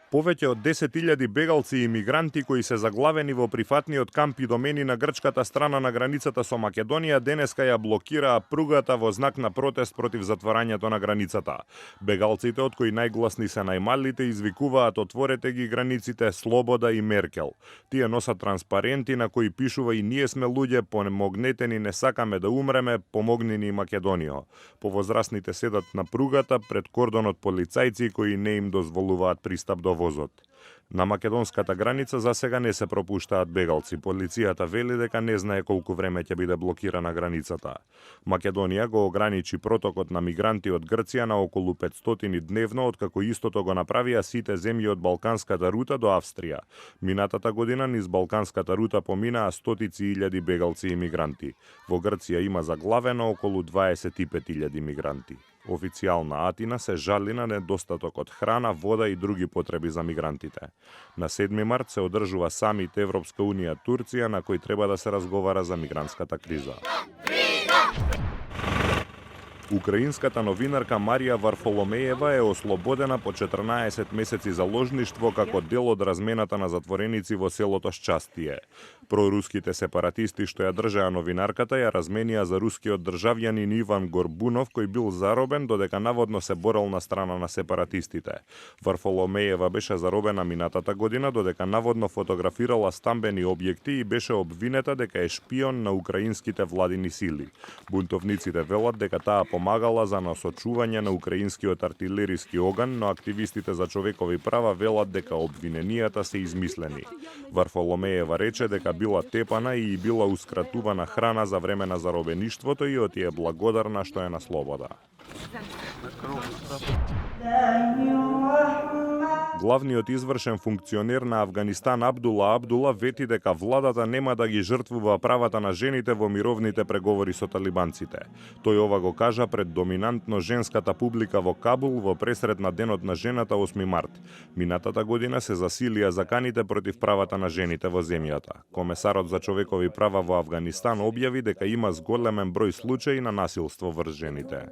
Повеќе од 10.000 бегалци и имигранти кои се заглавени во прифатниот камп Идомени на грчката страна на границата со Македонија денеска ја блокираа пругата во знак на протест против затворањето на границата. Бегалците, од кои најгласни се најмалите, извикуваат отворете ги границите, слобода и Меркел. Тие носат транспаренти на кои пишува и ние сме луѓе, помогнете ни, не сакаме да умреме, помогни ни Македонија. Повозрасните седат на пругата пред кордонот полицајци кои не им дозволуваат пристап до возот. На македонската граница за сега не се пропуштаат бегалци. Полицијата вели дека не знае колку време ќе биде блокирана границата. Македонија го ограничи протокот на мигранти од Грција на околу 500 дневно, откако истото го направија сите земји од Балканската рута до Австрија. Минатата година низ Балканската рута поминаа стотици илјади бегалци и мигранти. Во Грција има заглавено околу 25.000 мигранти. Официјална Атина се жали на недостаток од храна, вода и други потреби за мигрантите. На 7 март се одржува самит Европска Унија Турција на кој треба да се разговара за мигрантската криза. Украинската новинарка Марија Варфоломеева е ослободена по 14 месеци заложништво како дел од размената на затвореници во селото Счастие. Проруските сепаратисти што ја држаа новинарката ја разменија за рускиот државјанин Иван Горбунов, кој бил заробен додека наводно се борел на страна на сепаратистите. Варфоломеева беше заробена минатата година додека наводно фотографирала стамбени објекти и беше обвинета дека е шпион на украинските владини сили. Бунтовниците велат дека таа помагала за насочување на украинскиот артилериски оган, но активистите за човекови права велат дека обвиненијата се измислени. Варфоломеева рече дека била тепана и билаускратувана храна за време на заробеништвото и од е благодарна што е на слобода. Главниот извршен функционер на Авганистан Абдула Абдула вети дека владата нема да ги жртвува правата на жените во мировните преговори со талибанците. Тој ова го кажа пред доминантно женската публика во Кабул во пресред на Денот на жената 8 март. Минатата година се засилија заканите против правата на жените во земјата. Комесарот за човекови права во Авганистан објави дека има зголемен број случаи на насилство врз жените.